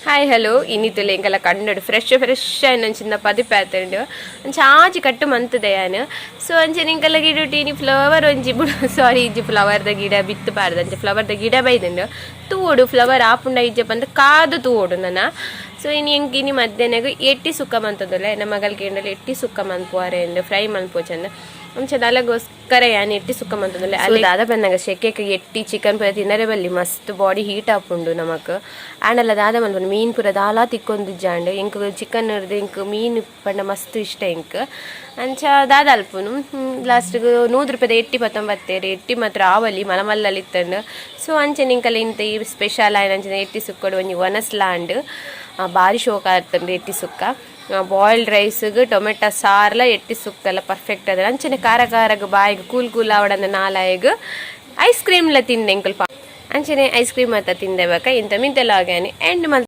Hi hello, ಇನ್ನಿತ್ತುಲ್ಲ ಎಂಕಲ ಕಂಡಡು ಫ್ರೆಶ್ ಫ್ರೆಶ್ ಆಯ್ನಂಚಿನ ಪದಿಪೆ ಆತುಂಡು. ಅಂಚ ಆಜಿ ಕಟ್ಟು ಮಂತುದೆ ಯಾನ್. ಸೊ ಅಂಚನೆ ಎಂಕಲ ಗಿಡಟ್ ಇನಿ ಫ್ಲವರ್ ಒಂಜಿ ಬುಡು, ಸಾರಿ, ಇಜ್ಜಿ, ಫ್ಲವರ್ದ ಗಿಡ ಬಿತ್ತು ಪಾಡ್ದು. ಅಂಚ ಫ್ಲವರ್ದ ಗಿಡ ಬೈದುಂಡು. ತೂವೊಡು ಫ್ಲವರ್ ಆಪುಂಡ ಇಜ್ಜ ಪಂದ್ ಕಾದು ತೂವೊಡು ನನ. ಸೊ ಇನಿ ಎಂಕ್ ಇನಿ ಮಧ್ಯಾಹ್ನಗ್ ಎಟ್ಟಿ ಸುಕ್ಕ ಮಂತುದುಲ್ಲೆ. ಎನ್ನ ಮಗಲ್ ಕೇಂಡಲ್ ಎಟ್ಟಿ ಸುಕ್ಕ ಮನ್ಪುವರೆ ಇಂದ್, ಫ್ರೈ ಮನ್ಪುವಚಂದ್. ಅಂಚ ದಾಲಗೋಸ್ಕರ ಯಾನ್ ಎಟ್ಟಿ ಸುಕ್ಕ ಮಂತುದುಲ್ಲೆ. ಅಲ್ಲಿ ದಾದ ಪನ್ನಗ ಶೆಕೆಕ್ ಎಟ್ಟಿ ಚಿಕನ್ ಪೂರ ತಿನ್ನರೆ ಬಲ್ಲಿ, ಮಸ್ತ್ ಬಾಡಿ ಹೀಟ್ ಆಪುಂಡು ನಮಕ್. ಆಂಡಲ ದಾದ ಮನ್ಪುನು, ಮೀನ್ ಪೂರ ದಾಲ ತಿಕ್ಕೊಂದಿಜ್ಜಾಂಡ್. ಎಂಕ್ ಚಿಕನ್ ರ್ದ್ ಎಂಕ್ ಮೀನ್ ಪಂಡ ಮಸ್ತ್ ಇಷ್ಟ ಎಂಕ್. ಅಂಚ ದಾದ ಅಲ್ಪುನು, ಲಾಸ್ಟ್ಗ್ 100 ರೂಪಾಯಿದ ಎಟ್ಟಿ ಪತ್ತೊಂಬತ್ತೇರು. ಎಟ್ಟಿ ಮಾತ್ರ ಆವಲಿ ಮಲ ಮಲ್ಲಲ್ ಇತ್ತಂಡ್. ಸೊ ಅಂಚನೆ ಎಂಕಲ ಇಂತ ಈ ಸ್ಪೆಷಲ್ ಆಯಿನ ಅಂಚಿನ ಎಟ್ಟಿ ಸುಕ್ಕಡು ಒಂಜಿ ವನಸ್ಲ ಆಂಡ್. ಬಾರಿ ಶೋಕ ಆತುಂಡು ಎಟ್ಟಿ ಸುಕ್ಕ. ಬಾಯ್ಲ್ಡ್ ರೈಸ್ಗ್ ಟೊಮೆಟೊ ಸಾರ್ಲ ಎಟ್ಟಿ ಸುಕ್ಕಲ ಪರ್ಫೆಕ್ಟ್ ಅದ. ಅಂಚನೆ ಖಾರ ಖಾರಗ್ ಬಾಯಿಗ್ ಕೂಲ್ ಕೂಲ್ ಆವಡಂದ ನಾಲಾಯಿಗ್ ಐಸ್ ಕ್ರೀಮ್ಲ ತಿಂದೆ ಎಂಕುಲ್. ಅಂಚನೆ ಐಸ್ ಕ್ರೀಮ್ ಮಾತ ತಿಂದೆ. ಬಕ ಇಂತ ಮಿಂತೆಲ್ಲ ಆಗಾನಿ ಎಂಡ್ ಮಲ್ತ್.